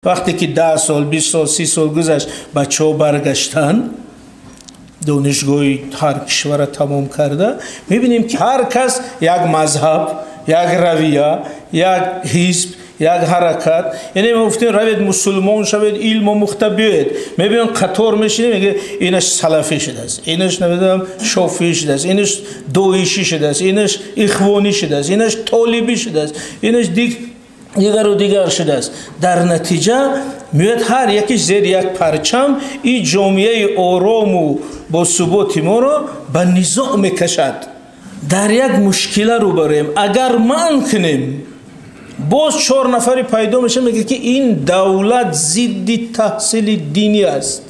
Вақте ки 10 сол, 20 сол, 30 сол гузашт, бачаҳо баргаштанд, донишгоҳи ҳар кишварро тамом карда, мебинем, ки ҳар кас як мазҳаб, як равия, як ҳизб, як ҳаракат. Яъне мо гуфтем, равед, мусулмон шавед, илм омӯхта биёед. Мебинем, қатор мешинем, мега, инаш салафӣ шудааст, инаш, намедонам, шофиӣ шудааст, инаш доишӣ шудааст, инаш ихвонӣ шудааст, инаш толибӣ шудааст, инаш дигару дигар шудааст. Дар натиҷа меояд, ҳар якиш зери як парчам ин ҷомеаи орому бо суботи моро ба низоъ мекашад. Дар як мушкила рӯбарӯем. Агар манъ кунем, боз чор нафаре пайдо мешавад, мегӯяд, ки ин давлат зидди таҳсили динӣ аст.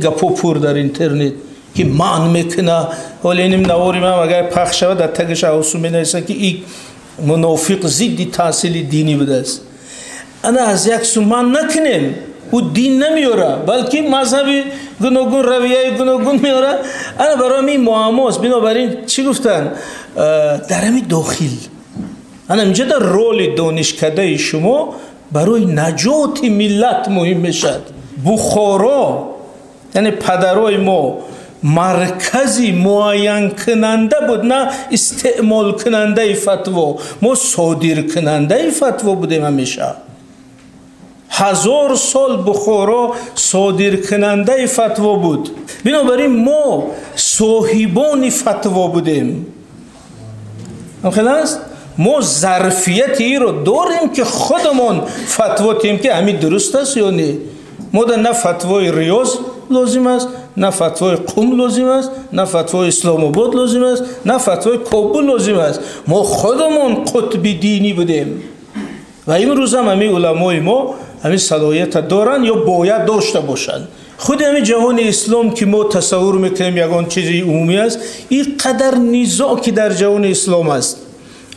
Гапо пур дар интернет, ки манъ мекуна. Ҳоли иним навори ман агар пахш шавад, дар тагаш авсу менависад, ки и мунофиқ зидди таҳсили динӣ будааст. Ана аз як су манъ накунем, ӯ дин намеёра, балки мазҳаби гуногун, равияи гуногун меёра. Ана барои ҳамин муаммост. Бинобар ин чӣ гуфтанд дар ҳамин дохил? Ана инҷа дар роли донишкадаи шумо барои наҷоти миллат муҳим мешавад. Бухоро, яъне падарои мо, маркази муайянкунанда буд, на истеъмолкунандаи фатво. Мо содиркунандаи фатво будем ҳамеша. 1000 сол Бухоро содиркунандаи фатво буд. Бинобар ин мо соҳибони фатво будем. Хел аст, мо зарфияти иро дорем, ки худамон фатво тиҳем, ки ҳамин дуруст аст ё не. Мо да на фатвои Риёз лозим аст, на фатвои Қум лозим аст, на фатвои Исломобод лозим аст, на фатвои Кобул лозим аст. Мо худамон қутби динӣ будем ва имрӯзам ҳамин уламои мо ҳамин салоҳията доранд ё бояд дошта бошанд. Худи ҳамин ҷаҳони ислом, ки мо тасаввур мекунем, ягон чизи умумӣ аст, ин қадар низоъ, ки дар ҷаҳони ислом аст.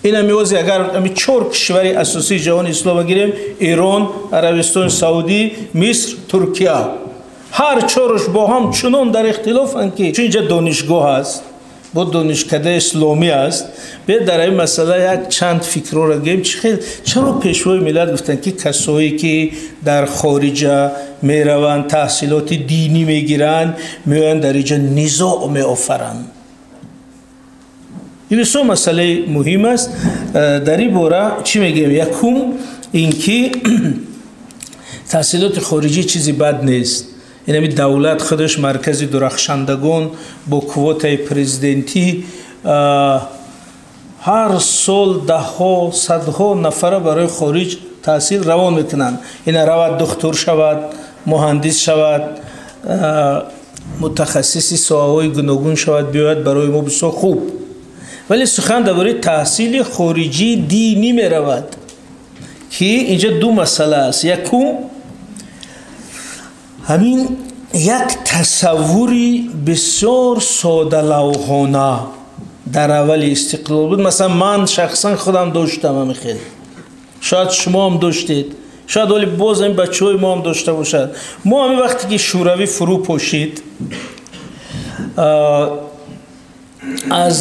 Ин ҳами агар ҳами чор кишвари асосии ҷаҳони ислома гирем: Эрон, Арабистони Саудӣ, Миср, Туркия, ҳар чоруш бо ҳам чунон дар ихтилофанд, ки чун инҷа донишгоҳ аст, бо донишкадаи исломӣ аст, биё дар ин масъала як чанд фикрҳоро гӯем. Чӣ хел, чаро Пешвои миллат гуфтанд, ки касое ки дар хориҷа мераванд, таҳсилоти динӣ мегиранд, меоянд, дар инҷа низоъ меофаранд? Ин бисёр масъалаи муҳим аст. Дар ин бора чӣ мегӯем? Якум ин ки таҳсилоти хориҷӣ чизи бад нест. Ин ҳами давлат худаш, маркази дурахшандагон, бо квотаи президентӣ ҳар сол даҳҳо, садҳо нафара барои хориҷ таҳсил равон мекунанд. Ина равад, духтур шавад, муҳандис шавад, мутахассиси соҳаҳои гуногун шавад, биёяд, барои мо бисёр хуб. Вале сухан дар бораи таҳсили хориҷии динӣ меравад, ки инҷа ду масъала аст. Якум, ҳамин як тасаввури бисёр содалавҳона дар аввали истиқлол буд. Масалан, ман шахсан худам доштам ҳамин хел, шояд шумо ҳам доштед, шояд ҳоли боз ҳамин бачаҳои мо ҳам дошта бошад. Мо ҳамин вақте ки Шӯравӣ фурӯ пошид, аз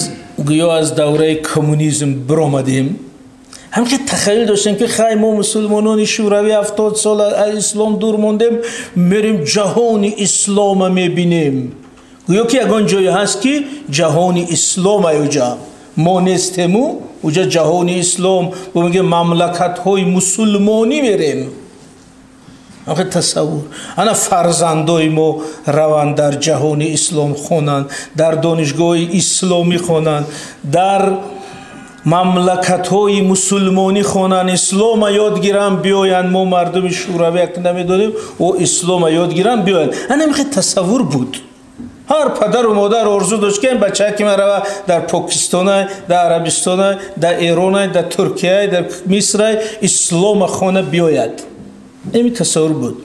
гӯё аз давраи коммунизм биромадем, ҳамин тахайюл доштем, ки хай, мо мусулмонони Шӯравӣ 70 сол аз ислом дур мондем, мерем, ҷаҳони ислома мебинем. Гӯё ки ягон ҷое ҳаст, ки ҷаҳони ислом аюҷа мо нестему уҷа ҷаҳони ислом, мегӯем, мамлакатҳои мусулмонӣ мерем. Охи тасаввур, ана фарзандои мо раванд, дар ҷаҳони ислом хонанд, дар донишгоҳи исломӣ хонанд, дар мамлакатҳои мусулмонӣ хонанд, ислома ёд гиранд, биёянд. Мо мардуми Шӯравӣ як намедонем, о ислома ёд гиранд, биёянд. Ана михе тасаввур буд. Ҳар падару модар орзу дошт, ки бачаки ман рава, дар Покистонай, дар Арабистонай, дар Эронай, дар Туркияй, дар Мисрай ислома хона, биёяд. Ин тасаввур буд.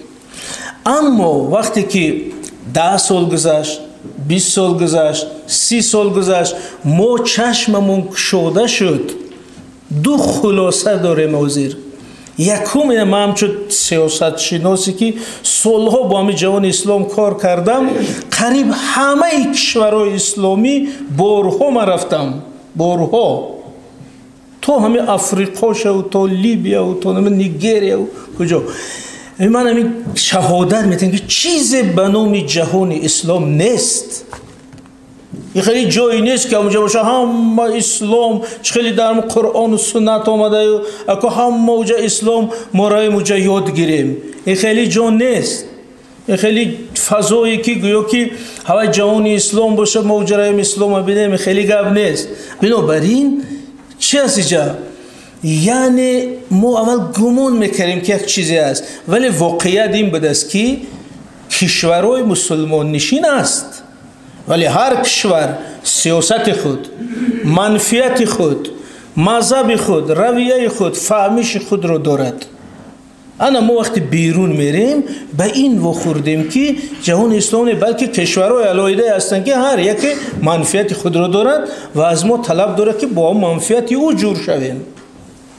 Аммо вақте ки 10 сол гузашт, 20 сол гузашт, 30 сол гузашт, мо чашмамон кушода шуд. Ду хулоса дорем ҳозир. Якум, ман ҳамчун сиёсатшиносе, ки солҳо бо ҳамин ҷаҳони ислом кор кардам, қариб ҳамаи кишварҳои исломӣ борҳо ман рафтам, борҳо. То ҳамин Африқо шаву, то Либияву, то Нигерияву, куҷо. Ман ҳамин шаҳодат метиҳам, ки чизе ба номи ҷаҳони ислом нест. Ин хеле ҷое нест, ки онҷо боша ҳама ислом, чӣ хеле дар Қуръону суннат омадаю, ако ҳама уҷа ислом, мо равем уҷа ёд гирем. Ин хеле ҷо нест. Ин хеле фазое, ки гӯё ки ҳавай ҷаҳони ислом боша, мо уҷа равем ислома бинем, ин хеле гап нест. Бинобар ин чи аст иҷа? Яъне мо аввал гумон мекардем, ки як чизе аст, вале воқеият ин будааст, ки кишварҳои мусулмоннишин аст, вале ҳар кишвар сиёсати худ, манфиати худ, мазҳаби худ, равияи худ, фаҳмиши худро дорад. Ана мо вақте берун мерем, ба ин вохӯрдем, ки ҷаҳони ислом не, балки кишварҳои алоҳидае ҳастанд, ки ҳар яке манфиати худро дорад ва аз мо талаб дорад, ки бо манфиати ӯ ҷур шавем.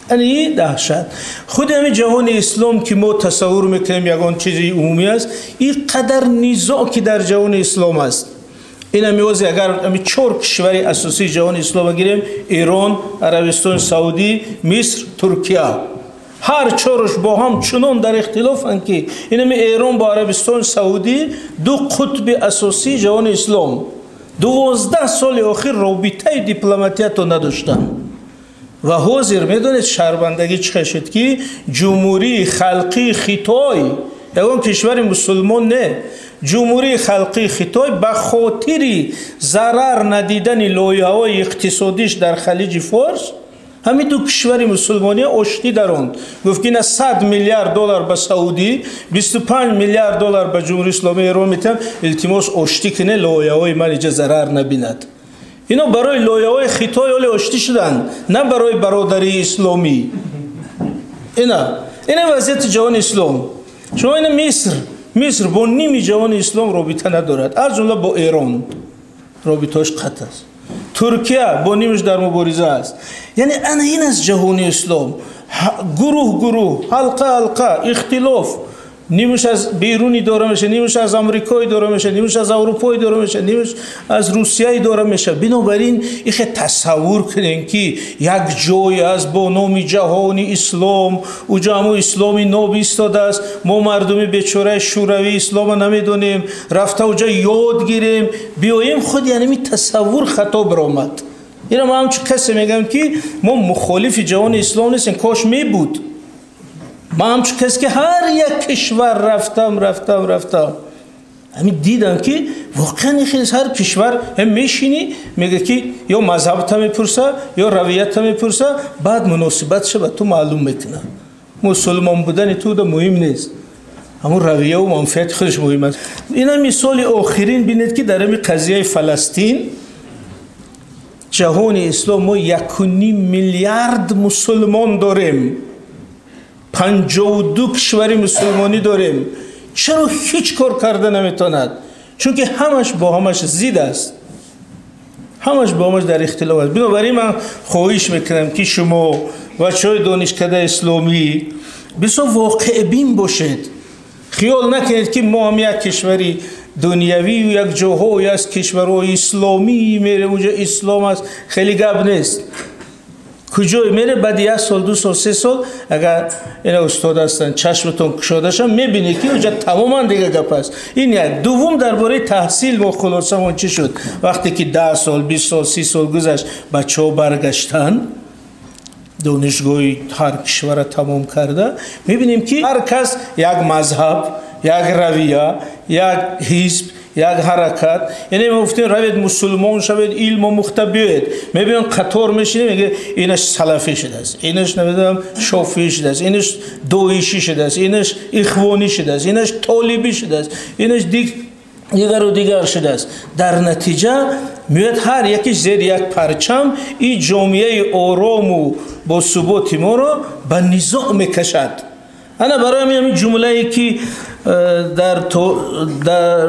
Ани даҳшат. Худи ҳамин ҷаҳони ислом, ки мо тасаввур мекунем ягон чизи умумӣ аст, ин қадар низоъ, ки дар ҷаҳони ислом аст. Ин ҳами агар ҳами чор кишвари асосии ҷаҳони ислома гирем: Эрон, Арабистони Саудӣ, Миср, Туркия, ҳар чорш бо ҳам чунон дар ихтилофанд, ки инами Эрон бо Арабистони Саудӣ, ду қутби асосии ҷаҳони ислом, 12 соли охир робитаи дипломатиято надоштанд. Ва ҳозир медонед шармандагӣ чӣ хел шуд, ки Ҷумҳурии Халқии Хитой, ягон кишвари мусулмон не, Ҷумҳурии Халқии Хитой ба хотири зарар надидани лоиҳаҳои иқтисодиш дар Халиҷи Форс ҳамин ду кишвари мусулмония оштӣ даронд. Гуфт, ки ина 100 миллиард доллар ба Саудӣ, 25 миллиард доллар ба Ҷумҳурии Исломии Эрон метиҳам, илтимос, оштӣ кине, лоиҳаҳои ман иҷа зарар набинад. Ино барои лоиҳаҳои Хитой оле оштӣ шуданд, на барои бародарии исломӣ. Ина вазъияти ҷаҳони ислом. Шумо ина Миср бо ними ҷаҳони ислом робита надорад, аз ҷумла бо Эрон робитааш қатъ аст. Туркия бо нимаш дар мубориза аст. Яъне ана ин аст ҷаҳони ислом: гурӯҳ гурӯҳ, ҳалқа ҳалқа, ихтилоф. Нимаш аз берун идора меша, нимаш аз Амрико идора меша, нимаш аз Аврупо идора меша, нимаш аз Русия идора меша. Бинобар ин ихе тасаввур кунем, ки як ҷое аст бо номи ҷаҳони ислом, уҷо ҳамо исломи ноб истодааст, мо мардуми бечораи шӯравӣ ислома намедонем, рафта уҷа ёд гирем биёем, худ яъне тасаввур хато баромад. Ина ман ҳамчун касе мегӯям, ки мо мухолифи ҷаҳони ислом нестем, кош мебуд. Ман ҳамчун касе, ки ҳар як кишвар рафтам, рафтам, рафтам, ҳамин дидам, ки воқеан хеле ҳар кишвар ҳам мешинӣ, мега, ки ё мазҳабта мепурса, ё равията мепурса, баъд муносибатша ба ту маълум мекунад. Мусулмон будани ту да муҳим нест, ҳамун равияву манфиати худаш муҳим аст. Ина мисоли охирин бинед, ки дар ҳамин қазияи Фаластин ҷаҳони ислом, мо 1,5 миллиард мусулмон дорем, 52 кишвари мусулмонӣ дорем, чаро ҳеҷ кор карда наметавонад? Чунки ҳамаш бо ҳамаш зид аст, ҳамаш бо ҳамаш дар ихтилоф аст. Бинобар ин ман хоҳиш мекунам, ки шумо бачаҳои донишкадаи исломӣ бисёр воқеъбин бошед. Хиёл накунед, ки мо ҳам як кишвари дунявию як ҷоҳое аст, кишварҳои исломӣ, мерем, уҷо ислом аст. Хеле гап нест. Куҷое мере, баъди як сол, 2 сол, 3 сол, агар ина устод ҳастанд, чашматон кушодаша, мебинед, ки уҷа тамоман дига гап аст. Ин як. Дуввум, дар бораи таҳсил мо хулосамон чӣ шуд? Вақте ки 10 сол, 20 сол, 30 сол гузашт, бачаҳо баргаштанд, донишгоҳи ҳар кишвара тамом карда, мебинем, ки ҳар кас як мазҳаб, як равия, як ҳизб, як ҳаракат. Яъне мо гуфтем, равед, мусулмон шавед, илм омӯхта биёед. Мебинем, қатор мешинем, мега, инаш салафӣ шудааст, инаш, намедонам, шофиӣ шудааст, инаш доишӣ шудааст, инаш ихвонӣ шудааст, инаш толибӣ шудааст, инаш дигару дигар шудааст. Дар натиҷа меояд ҳар якиш зери як парчам ин ҷомеаи орому бо суботи моро ба низоъ мекашад. Ана барои ҳамин ҷумлае, ки дар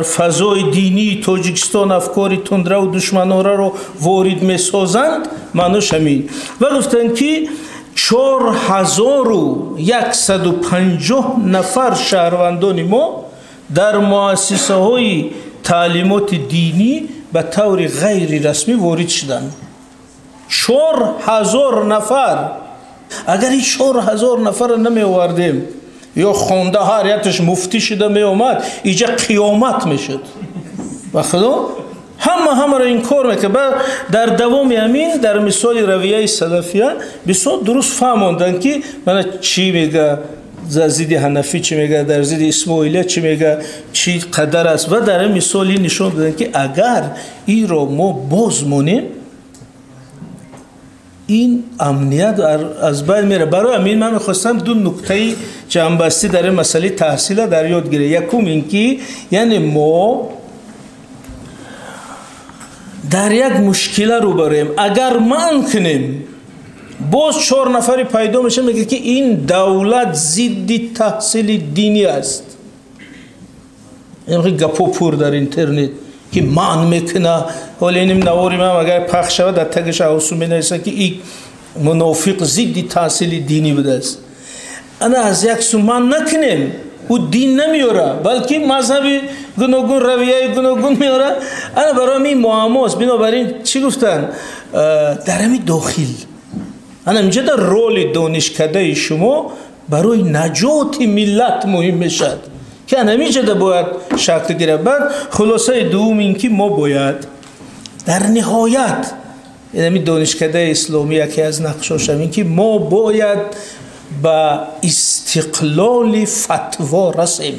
фазои динии Тоҷикистон афкори тундраву душманораро ворид месозанд, маънош ҳамин. Ва гуфтанд, ки 4150 нафар шаҳрвандони мо дар муассисаҳои таълимоти динӣ ба таври ғайрирасмӣ ворид шуданд. 4000 нафар. Агар ин 4000 нафарро намеовардем ё хонда ҳар якташ муфтӣ шуда меомад, иҷа қиёмат мешуд. Ба худо ҳама ҳамаро инкор мекард. Баъд дар давоми ҳамин дар мисоли равияи салафия бисёр дуруст фаҳмонданд, ки мана чӣ мега дар зидди ҳанафӣ, чӣ мега дар зидди исмоилия, чӣ мега, чӣ қадар аст. Ва дар ин мисоли нишон доданд, ки агар инро мо боз монем, ин амният аз байн мера. Барои ҳамин ман мехостам ду нуктаи ҷамъбастӣ дар ин масъалаи таҳсила дар ёд гирем. Якум ин ки яъне мо дар як мушкила рӯбарӯем. Агар манъ кунем, боз 4 нафаре пайдо мешавад, мегӯяд, ки ин давлат зидди таҳсили динӣ аст. Ин гапо пур дар интернет, ки манъ мекуна. Ҳоло иним навори ман агар пахш шавад, дар тагаш авсу менависанд, ки ин мунофиқ зидди таҳсили динӣ будааст. Ана аз як су манъ накунем, ӯ дин намеёра, балки мазҳаби гуногун, равияи гуногун меёра. Ана барои ҳамин муаммост. Бинобар ин чӣ гуфтанд? Дар ҳамин дохил ана инҷа дар роли донишкадаи шумо барои наҷоти миллат муҳим мешавад, ки ана ҳаминҷода бояд шакл гирад. Баъд хулосаи дуввум ин ки мо бояд дар ниҳоят ҳамин донишкадаи исломӣ яке аз нақшош ҳамин ки мо бояд ба истиқлоли фатво расем.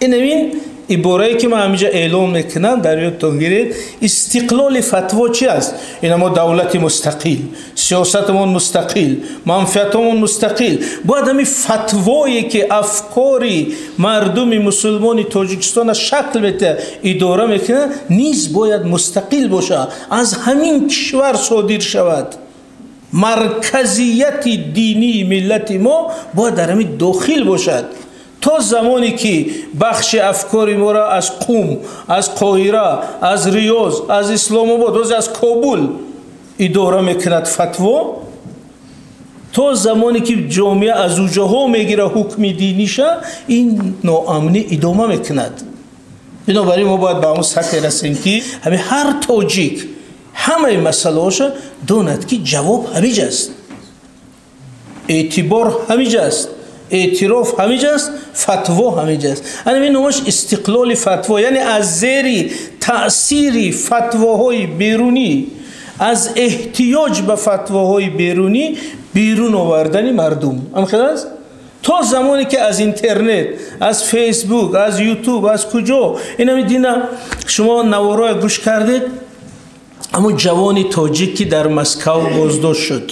Ин ҳамин иборае ки ман ҳаминҷа эълон мекунам, дар ёдтон гиред. Истиқлоли фатво чи аст? Ина мо давлати мустақил, сиёсатамон мустақил, манфиатамон мустақил. Бояд ҳамин фатвое ки афкори мардуми мусулмони Тоҷикистона шакл метиҳад, идора мекунад, низ бояд мустақил бошад, аз ҳамин кишвар содир шавад. Марказияти динии миллати мо бояд дар ҳамин дохил бошад. То замоне ки бахши афкори моро аз Қум, аз Қоҳира, аз Риёз, аз Исломобод, боз аз Кобул идора мекунад фатво, то замоне ки ҷомеа аз уҷоҳо мегира ҳукми диниша, ин ноамнӣ идома мекунад. Бинобар ин мо бояд ба он сатҳе расем, ки ҳамин ҳар тоҷик ҳамаи масъалаҳоша донад, ки ҷавоб ҳамиҷ аст, эътибор ҳамиҷ аст, эътироф ҳамиҷ аст, фатво ҳамиҷ аст. Ана ин номаш истиқлоли фатво, яъне аз зери таъсири фатвоҳои берунӣ, аз эҳтиёҷ ба фатвоҳои берунӣ берун овардани мардум. Ҳамхел аст? То замоне ки аз интернет, аз фейсбук, аз ютуб, аз куҷо инами дина шумо наворое гӯш кардед, ҳамун ҷавони тоҷик ки дар Москав боздошт шуд.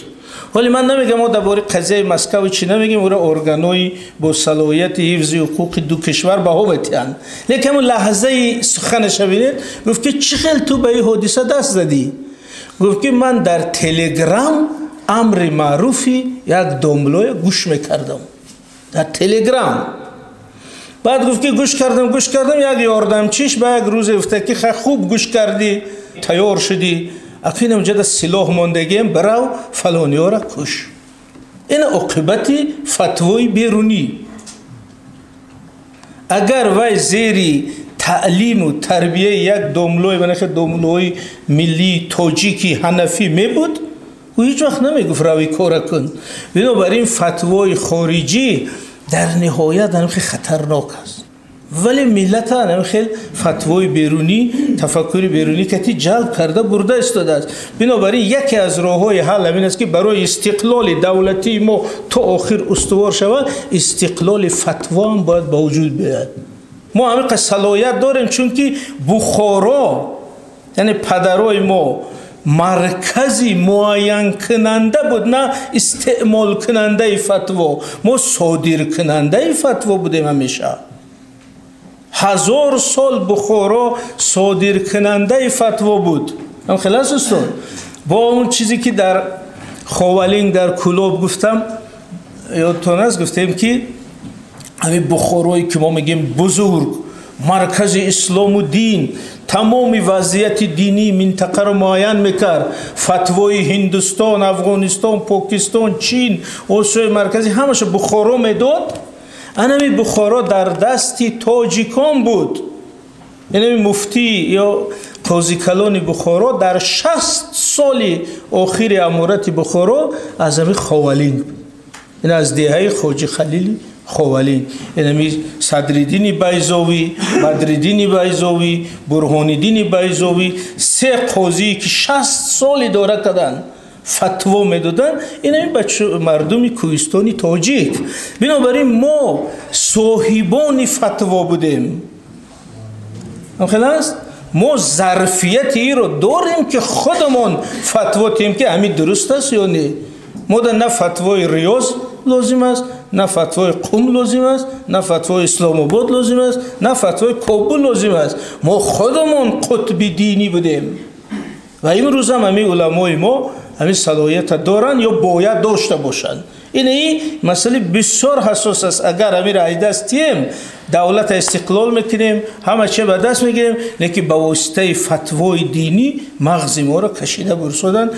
Ҳоле ман намегам, мо дар бораи қазияи Москаву чӣ намегем, ӯро органҳои бо салоҳияти ҳифзи ҳуқуқи ду кишвар баҳо метиҳанд. Лекин ҳамун лаҳзаи суханаша бинед, гуфт ки чӣ хел ту ба ин ҳодиса даст задӣ? Гуфт ки ман дар телеграм амри маъруфи як домлоя гӯш мекардам. Дар телеграм. Баъд гуфт ки гӯш кардам, гӯш кардам, як ёрдамчиш ба як рӯзе гуфта ки хуб гӯш кардӣ, тайёр шудӣ, акинам ҷада силоҳ мондагием, барав фалониёра куш. Ин оқибати фатвои берунӣ. Агар вай зери таълиму тарбияи як домлои манахе домлои миллии тоҷики ҳанафӣ мебуд, ӯ ҳеҷ вақт намегуфт рави кора кун. Бинобар ин фатвои хориҷӣ дар ниҳоят ҳамин хатарнок аст. Вале миллата ҳамин хел фатвои берунӣ, тафаккури берунӣ кати ҷалб карда бурда истодааст. Бинобар ин яке аз роҳҳои ҳал ҳамин аст, ки барои истиқлоли давлатии мо то охир устувор шавад, истиқлоли фатво ҳам бояд ба вуҷуд биёяд. Мо ҳамин қадр салоҳият дорем, чунки Бухоро, яъне падарои мо, маркази муайянкунанда буд, на истеъмолкунандаи фатво. Мо содиркунандаи фатво будем ҳамеша. 1000 сол Бухоро содиркунандаи фатво буд. Ҳам хел аст, устод? Бо он чизе ки дар Ховалинг, дар Кулоб гуфтам, ёдтон аст, гуфтем ки ҳамин Бухорое ки мо мегӯем бузург, маркази ислому дин, тамоми вазъияти динии минтақаро муайян мекард. Фатвои Ҳиндустон, Афғонистон, Покистон, Чин, Осиёи Марказӣ ҳамаша Бухоро медод. Анами Бухоро дар дасти тоҷикон буд. Инами муфтӣ ё қозикалони Бухоро дар 60 соли охири аморати Бухоро аз ҳами Ховалинг, ин аз деҳаи Хоҷи Халили Ховалинг, инами Садриддини Байзовӣ, Бадриддини Байзовӣ, Бурҳониддини Байзовӣ, се қозие ки 60 сол идора карданд, фатво медоданд, инами мардуми кӯҳистони тоҷик. Бинобар ин мо соҳибони фатво будем. Хел аст, мо зарфияти иро дорем, ки худамон фатво тиҳем, ки ҳамин дуруст аст ё не. Мо да на фатвои Риёз лозим аст, на фатвои Қум лозим аст, на фатвои Исломобод лозим аст, на фатвои Кобул лозим аст. Мо худамон қутби динӣ будем ва имрӯзам ҳамин уламои мо ҳамин салоҳията доранд ё бояд дошта бошанд. Ин масъалаи бисёр ҳассос аст. Агар ҳаминро аз даст тиҳем, давлата истиқлол мекунем, ҳама че ба даст мегирем, лекин ба воситаи фатвои динӣ мағзи моро кашида бурсоданд.